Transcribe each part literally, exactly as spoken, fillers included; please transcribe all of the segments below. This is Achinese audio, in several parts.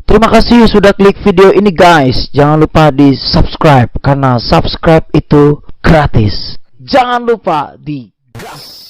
Terima kasih sudah klik video ini, guys. Jangan lupa di subscribe karena subscribe itu gratis. Jangan lupa di gas.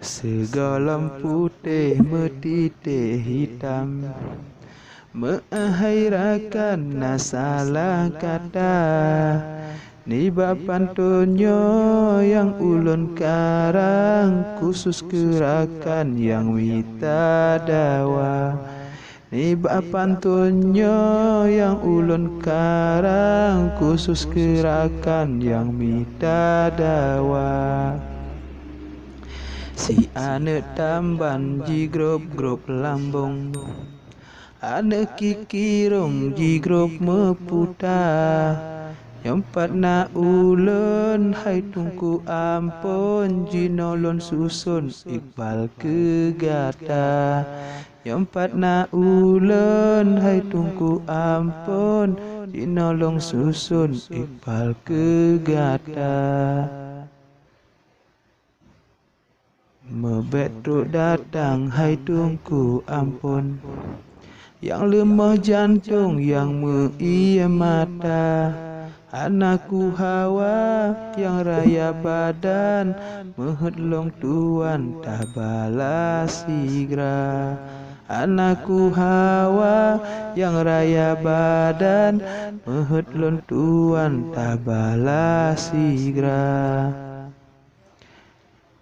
Sigohlom putéh meutitée hitam, meu'ah hai rakan na salah gata. Nibak pantôn nyoe nyang ulôn karang khusus keu rakan nyang mita dawa. Nibak pantôn nyoe nyang ulôn karang khusus keu rakan nyang mita dawa. Si aneuëk tamban jigrob-grob lambong, aneuëk kikirong jigrob meuputa. Nyoe pat na ulôn hai Teungku Amphon, jinoe lôn suson Iqbal keu gata. Nyoe pat na ulôn hai Teungku Amphon, jinoe lôn suson Iqbal keu gata. Meubék trok datang hai Teungku Amphon, nyang leumoh jantông nyang meu-ie mata. Hana kuhawa nyang raya badan, meuheuét lôn tuwan tabala sigra. Hana kuhawa nyang raya badan, meuheuét lôn tuwan tabala sigra.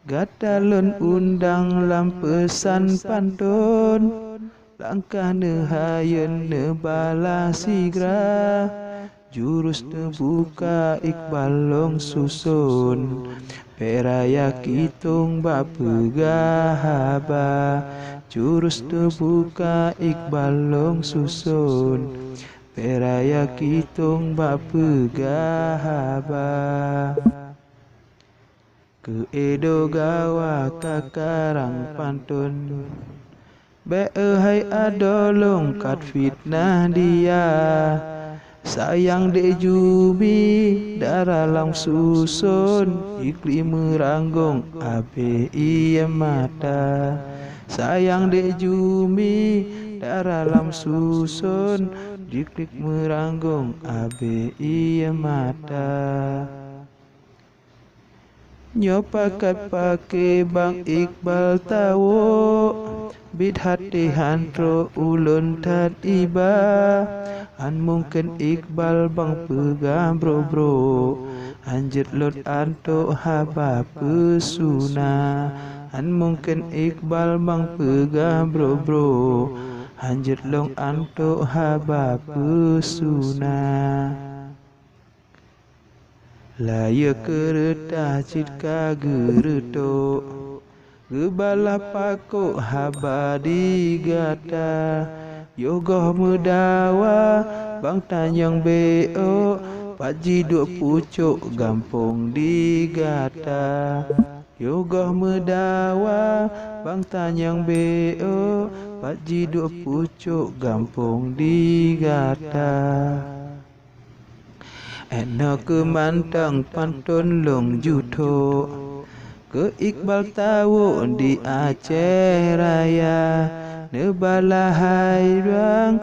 Gata lôn undang lam peusan pantôn, langkah neuhayeuen neubala sigra. Jurus teubuka Iqbal lôn suson, pék raya kitong bak peugah haba. Jurus teubuka Iqbal lôn suson, pék raya kitong bak peugah haba. Keu Edo Gawa ka karang pantôn. Bék euhai adoe lôn kat fitnah dia. Sayang dek Jumi dara lam suson, jiklik meuranggong abéh ie mata. Sayang dek Jumi dara lam suson, jiklik meuranggong abéh ie mata. Nyoe pakat paké bang Iqbal tawök, biet haté han trok ulôn that iba. Hán mungken Iqbal bang peugah bro-bro, hán jeuet lôn antok haba peusuna. Hán mungken Iqbal bang peugah bro-bro, hán jeuet lôn antok haba peusuna. Layeue keureuta cit ka geureutôk, geubalah pakôk haba di gata. Yoh goh meudawa bang tanyong béok, pat jiduek pucôk gampông di gata. Yoh goh meudawa bang tanyong béok, pat jiduek pucôk gampông di gata. Inoe keu mantong pantôn lôn juthok, keu Iqbal tawök di Aceh Raya. Neubalah hai bang,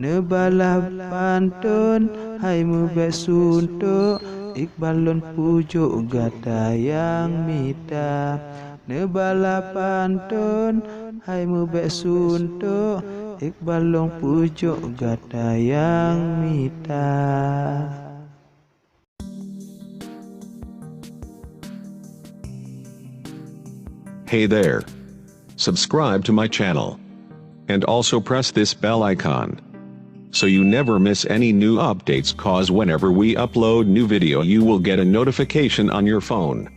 neubalah pantôn hai meubék suntok, Iqbal lôn pucôk gata nyang mita. Neubalah pantôn hai meubék suntok, Iqbal lôn pucôk gata nyang mita. Hey there. Subscribe to my channel. And also press this bell icon. So you never miss any new updates, 'cause whenever we upload new video, you will get a notification on your phone.